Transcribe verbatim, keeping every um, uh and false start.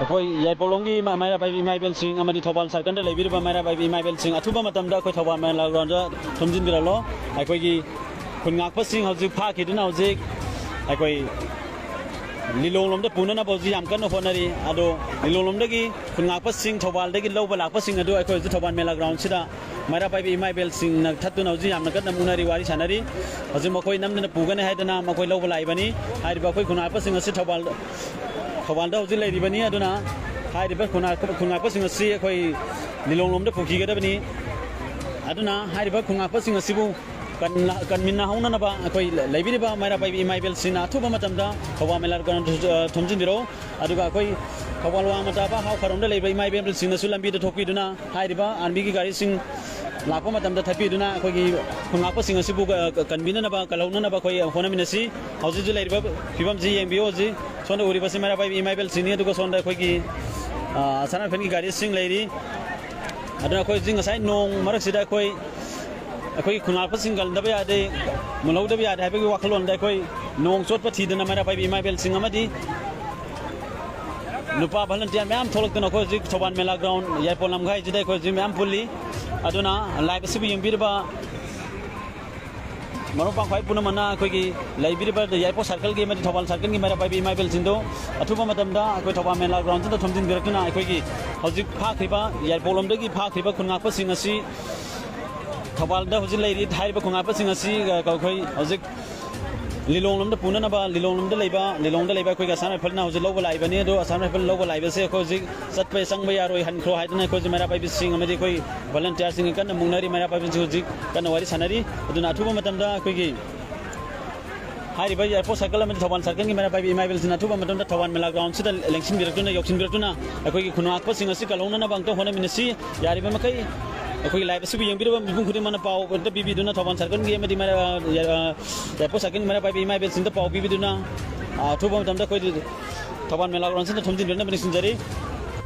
ꯑꯩꯈꯣꯏ ꯌꯥꯏꯄꯣꯛꯂꯣꯝꯒꯤ ꯏꯃꯥ-, ꯃꯩꯔꯥ ꯄꯥꯏꯕꯤ ꯏꯃꯥ ꯏꯕꯦꯜꯁꯤꯡ ꯑꯃꯗꯤ ꯊꯧꯕꯥꯜ ꯁꯥꯔꯀꯜꯗ ꯂꯩꯕꯤꯔꯤꯕ ꯃꯩꯔꯥ ꯄꯥꯏꯕꯤ ꯏꯃꯥ ꯏꯕꯦꯜꯁꯤꯡ ꯑꯊꯨꯕ ꯃꯇꯝꯗ ꯑꯩꯈꯣꯏ ꯊꯧꯕꯥꯜ ꯃꯦꯂꯥ ꯒ꯭ꯔꯥꯎꯟꯗ ꯊꯣꯝꯖꯤꯟꯕꯤꯔꯛꯂꯣ꯫ ꯑꯩꯈꯣꯏꯒꯤ ꯈꯨꯟ ꯉꯥꯛꯄꯁꯤꯡ ꯍꯧꯖꯤꯛ ꯐꯥꯈꯤꯗꯨꯅ ꯍꯧꯖꯤꯛ ꯑꯩꯈꯣꯏ ꯂꯤꯂꯣꯡꯂꯣꯝꯗ ꯄꯨꯅꯅꯕ ꯍꯧꯖꯤꯛ ꯌꯥꯝ ꯀꯟꯅ ꯍꯣꯠꯅꯔꯤ꯫ ꯑꯗꯣ ꯂꯤꯂꯣꯡꯂꯣꯝꯗꯒꯤ ꯈꯨꯟ ꯉꯥꯛꯄꯁꯤꯡ, ꯊꯧꯕꯥꯜꯗꯒꯤ ꯂꯧꯕ ꯂꯥꯛꯄꯁꯤꯡ ꯑꯗꯨ ꯑꯩꯈꯣꯏ ꯍꯧꯖꯤꯛ ꯊꯧꯕꯥꯜ ꯃꯦꯂꯥ ꯒ꯭ꯔꯥꯎꯟꯁꯤꯗ ꯃꯩꯔꯥ ꯄꯥꯏꯕꯤ ꯏꯃꯥ ꯏꯕꯦꯜꯁꯤꯡꯅ ꯊꯠꯇꯨꯅ ꯍꯧꯖꯤꯛ ꯌꯥꯝꯅ ꯀꯟꯅ ꯃꯨꯛꯅꯔꯤ, ꯋꯥꯔꯤ ꯁꯥꯟꯅꯔꯤ꯫ ꯍꯧꯖꯤꯛ ꯃꯈꯣꯏ ꯅꯝꯗꯨꯅ ꯄꯨꯒꯅꯤ ꯍꯥꯏꯗꯅ ꯃꯈꯣꯏ ꯂꯧꯕ ꯂꯥꯛꯏꯕꯅꯤ꯫ ꯍꯥꯏꯔꯤꯕ ꯑꯩꯈꯣꯏ ꯈꯨꯟ ꯉꯥꯛꯄꯁꯤꯡ ꯑꯁꯤ ꯊꯧꯕꯥꯜ, ꯊꯧꯕꯥꯜꯗ ꯍꯧꯖꯤꯛ ꯂꯩꯔꯤꯕꯅꯤ꯫ ꯑꯗꯨꯅ ꯍꯥꯏꯔꯤꯕ ꯈꯨꯟ ꯉꯥꯛꯄ-, ꯈꯨꯟ ꯉꯥꯛꯄꯁꯤꯡ ꯑꯁꯤ ꯑꯩꯈꯣꯏ ꯂꯤꯂꯣꯡꯂꯣꯝꯗ ꯄꯨꯈꯤꯒꯗꯕꯅꯤ꯫ ꯑꯗꯨꯅ ꯍꯥꯏꯔꯤꯕ ꯈꯨꯟ ꯉꯥꯛꯄꯁꯤꯡ ꯑꯁꯤꯕꯨ ꯀꯟ-, ꯀꯟꯃꯤꯟꯅꯍꯧꯅꯅꯕ ꯑꯩꯈꯣꯏ ꯂꯩꯕꯤꯔꯤꯕ ꯃꯩꯔꯥ ꯄꯥꯏꯕꯤ ꯏꯃꯥ ꯏꯕꯦꯜꯁꯤꯡꯅ ꯑꯊꯨꯕ ꯃꯇꯝꯗ ꯊꯧꯕꯥꯜ ꯃꯦꯂꯥ ꯒ꯭ꯔꯥꯎꯟꯗ, ꯑ, ꯊꯣꯝꯖꯤꯟꯕꯤꯔꯛꯎ꯫ ꯑꯗꯨꯒ ꯑꯩꯈꯣꯏ ꯊꯧꯕꯥꯜ ꯋꯥꯡꯃ ꯇꯥꯕ ꯍꯥꯎ ꯈꯔꯣꯝꯗ ꯂꯩꯕ ꯏꯃꯥ ꯏꯕꯦꯜꯁꯤꯡꯅꯁꯨ ꯂꯝꯕꯤꯗ ꯊꯣꯛꯄꯤꯗꯨꯅ ꯍꯥꯏꯔꯤꯕ ꯑꯥꯔꯃꯤꯒꯤ ꯒꯥꯔꯤꯁꯤꯡ ꯂꯥꯛꯄ ꯃꯇꯝꯗ ꯊꯠꯄꯤꯗꯨꯅ ꯑꯩꯈꯣꯏꯒꯤ ꯈꯨꯟ ꯉꯥꯛꯄꯁꯤꯡ ꯑꯁꯤꯕꯨ, ꯑ, ꯀꯟꯕꯤꯅꯅꯕ, ꯀꯜꯍꯧꯅꯅꯕ ꯑꯩꯈꯣꯏ ꯍꯣꯠꯅꯃꯤꯟꯅꯁꯤ꯫ ꯍꯧꯖꯤꯛ ꯍꯧꯖꯤꯛ ꯂꯩꯔꯤꯕ ꯐꯤꯕꯝꯁꯤ ꯌꯦꯡꯕꯤꯌꯨ꯫ ꯍꯧꯖꯤꯛ ꯁꯣꯝꯗ ꯎꯔꯤꯕꯁꯤ ꯃꯩꯔꯥ ꯄꯥꯏꯕꯤ ꯏꯃꯥ ꯏꯕꯦꯜꯁꯤꯡꯅꯤ꯫ ꯑꯗꯨꯒ ꯁꯣꯝꯗ ꯑꯩꯈꯣꯏꯒꯤ, ꯑ, ꯑꯁꯥꯝ ꯔꯥꯏꯐꯜꯒꯤ ꯒꯥꯔꯤꯁꯤꯡ ꯂꯩꯔꯤ꯫ ꯑꯗꯨꯅ ꯑꯩꯈꯣꯏ ꯍꯧꯖꯤꯛ ꯉꯁꯥꯏ ꯅꯣꯡ ꯃꯔꯛꯁꯤꯗ ꯑꯩꯈꯣꯏ, ꯑꯩꯈꯣꯏꯒꯤ ꯈꯨꯟ ꯉꯥꯛꯄꯁꯤꯡ ꯀꯜꯍꯟꯗꯕ ꯌꯥꯗꯦ, ꯃꯨꯜꯍꯧꯗꯕ ꯌꯥꯗꯦ ꯍꯥꯏꯕꯒꯤ ꯋꯥꯈꯜꯂꯣꯟꯗ ꯑꯩꯈꯣꯏ ꯅꯣꯡ ꯆꯣꯠꯄ ꯊꯤꯗꯅ ꯃꯩꯔꯥ ꯄꯥꯏꯕꯤ ꯏꯃꯥ ꯏꯕꯦꯜꯁꯤꯡ ꯑꯃꯗꯤ ꯅꯨꯄꯥ ꯚꯣꯂꯟꯇꯤꯌꯥꯔ ꯃꯌꯥꯝ ꯊꯣꯛꯂꯛꯇꯨꯅ ꯑꯩꯈꯣꯏ ꯍꯧꯖꯤꯛ ꯊꯧꯕꯥꯜ ꯃꯦꯂꯥ ꯒ꯭ꯔꯥꯎꯟ ꯌꯥꯏꯄꯣ ꯂꯝꯈꯥꯏꯁꯤꯗ ꯑꯩꯈꯣꯏ ꯍꯧꯖꯤꯛ ꯃꯌꯥꯝ ꯄꯨꯜꯂꯤ꯫ ꯑꯗꯨꯅ ꯂꯥꯏꯚ ꯑꯁꯤꯕꯨ ꯌꯦꯡꯕꯤꯔꯤꯕ ꯃꯔꯨꯞ ꯃꯄꯥꯡ ꯈ꯭ꯋꯥꯏ ꯄꯨꯝꯅꯃꯛꯅ ꯑꯩꯈꯣꯏꯒꯤ ꯂꯩꯕꯤꯔꯤꯕ ꯌꯥꯏꯄꯣꯛ ꯁꯥꯔꯀꯜꯒꯤ ꯑꯃꯗꯤ ꯊꯧꯕꯥꯜ ꯁꯥꯔꯀꯜꯒꯤ ꯃꯩꯔꯥ ꯄꯥꯏꯕꯤ ꯏꯃꯥ ꯏꯕꯦꯜꯁꯤꯡꯗꯨ ꯑꯊꯨꯕ ꯃꯇꯝꯗ ꯑꯩꯈꯣꯏ ꯊꯧꯕꯥꯜ ꯃꯦꯂꯥ ꯒ꯭ꯔꯥꯎꯟꯁꯤꯗ ꯊꯣꯝꯖꯤꯟꯕꯤꯔꯛꯇꯨꯅ ꯑꯩꯈꯣꯏꯒꯤ ꯍꯧꯖꯤꯛ ꯐꯥꯈ꯭ꯔꯤꯕ, ꯌꯥꯏꯄꯣꯛꯂꯣꯝꯗꯒꯤ ꯐꯥꯈ꯭ꯔꯤꯕ ꯈꯨꯟ ꯉꯥꯛꯄꯁꯤꯡ ꯑꯁꯤ ꯊꯧꯕꯥꯜꯗ ꯍꯧꯖꯤꯛ ꯂꯩꯔꯤ ꯍꯥꯏꯔꯤꯕ ꯈꯨꯟ ꯉꯥꯛꯄꯁꯤꯡ ꯑꯁꯤ, ꯑ, ꯑꯩꯈꯣꯏ ꯍꯧꯖꯤꯛ ꯂꯤꯂꯣꯡꯂꯣꯝꯗ ꯄꯨꯅꯅꯕ, ꯂꯤꯂꯣꯡꯂꯣꯝꯗ ꯂꯩꯕ, ꯂꯤꯂꯣꯡꯗ ꯂꯩꯕ ꯑꯩꯈꯣꯏꯒꯤ ꯑꯁꯥꯝ ꯔꯥꯏꯐꯜꯅ ꯍꯧꯖꯤꯛ ꯂꯧꯕ ꯂꯥꯛꯏꯕꯅꯤ꯫ ꯑꯗꯣ ꯑꯁꯥꯝ ꯔꯥꯏꯐꯜ ꯂꯧꯕ ꯂꯥꯛꯏꯕꯁꯦ ꯑꯩꯈꯣꯏ ꯍꯧꯖꯤꯛ ꯆꯠꯄ ꯆꯪꯕ ꯌꯥꯔꯣꯏ, ꯍꯟꯈ꯭ꯔꯣ ꯍꯥꯏꯗꯅ ꯑꯩꯈꯣꯏꯁꯦ ꯃꯩꯔꯥ ꯄꯥꯏꯕꯤꯁꯤꯡ ꯑꯃꯗꯤ ꯑꯩꯈꯣꯏ ꯚꯣꯂꯟꯇꯤꯌꯥꯔꯁꯤꯡꯒ ꯀꯟꯅ ꯃꯨꯛꯅꯔꯤ, ꯃꯩꯔꯥ ꯄꯥꯏꯕꯤꯁꯤꯡ ꯍꯧꯖꯤꯛ ꯀꯟꯅ ꯋꯥꯔꯤ ꯁꯥꯟꯅꯔꯤ꯫ ꯑꯗꯨꯅ ꯑꯊꯨꯕ ꯃꯇꯝꯗ ꯑꯩꯈꯣꯏꯒꯤ ꯍꯥꯏꯔꯤꯕ ꯌꯥꯏꯄꯣꯛ ꯁꯥꯔꯀꯜ ꯑꯃꯗꯤ ꯊꯧꯕꯥꯜ ꯁꯥꯔꯀꯜꯒꯤ ꯃꯩꯔꯥ ꯄꯥꯏꯕꯤ ꯏꯃꯥ ꯏꯕꯦꯜꯁꯤꯡꯅ ꯑꯊꯨꯕ ꯃꯇꯝꯗ ꯊꯧꯕꯥꯜ ꯃꯦꯂꯥ ꯒ꯭ꯔꯥꯎꯟꯁꯤꯗ ꯂꯦꯡꯁꯤꯟꯕꯤꯔꯛꯇꯨꯅ, ꯌꯧꯁꯤꯟꯕꯤꯔꯛꯇꯨꯅ ꯑꯩꯈꯣꯏꯒꯤ ꯈꯨꯟ ꯉꯥꯛꯄꯁꯤꯡ ꯑꯁꯤ ꯀꯜꯍꯧꯅꯅꯕ ꯑꯝꯇ ꯍꯣꯠꯅꯃꯤꯟꯅꯁꯤ꯫ ꯌꯥꯔꯤꯕ ꯃꯈꯩ ꯑꯩꯈꯣꯏꯒꯤ ꯂꯥꯏꯚ ꯑꯁꯤꯕꯨ ꯌꯦꯡꯕꯤꯔꯕ ꯃꯤꯄꯨꯝ ꯈꯨꯗꯤꯡꯃꯛꯅ ꯄꯥꯎ ꯑꯝꯇ ꯄꯤꯕꯤꯗꯨꯅ ꯊꯧꯕꯥꯜ ꯁꯥꯔꯀꯜꯒꯤ ꯑꯃꯗꯤ ꯃꯩꯔꯥ-, ꯌꯥ-, ꯌꯥꯏꯄꯣꯛ ꯁꯥꯔꯀꯜꯒꯤ ꯃꯩꯔꯥ ꯄꯥꯏꯕꯤ ꯏꯃꯥ ꯏꯕꯦꯜꯁꯤꯡꯗ ꯄꯥꯎ ꯄꯤꯕꯤꯗꯨꯅ, ꯑ, ꯑꯊꯨꯕ ꯃꯇꯝꯗ ꯑꯩꯈꯣꯏ ꯊꯧꯕꯥꯜ ꯃꯦꯂꯥ ꯒ꯭ꯔꯥꯎꯟꯁꯤꯗ ꯊꯣꯝꯖꯤꯟꯕꯤꯔꯛꯅꯕ ꯅꯤꯡꯁꯤꯡꯖꯔꯤ꯫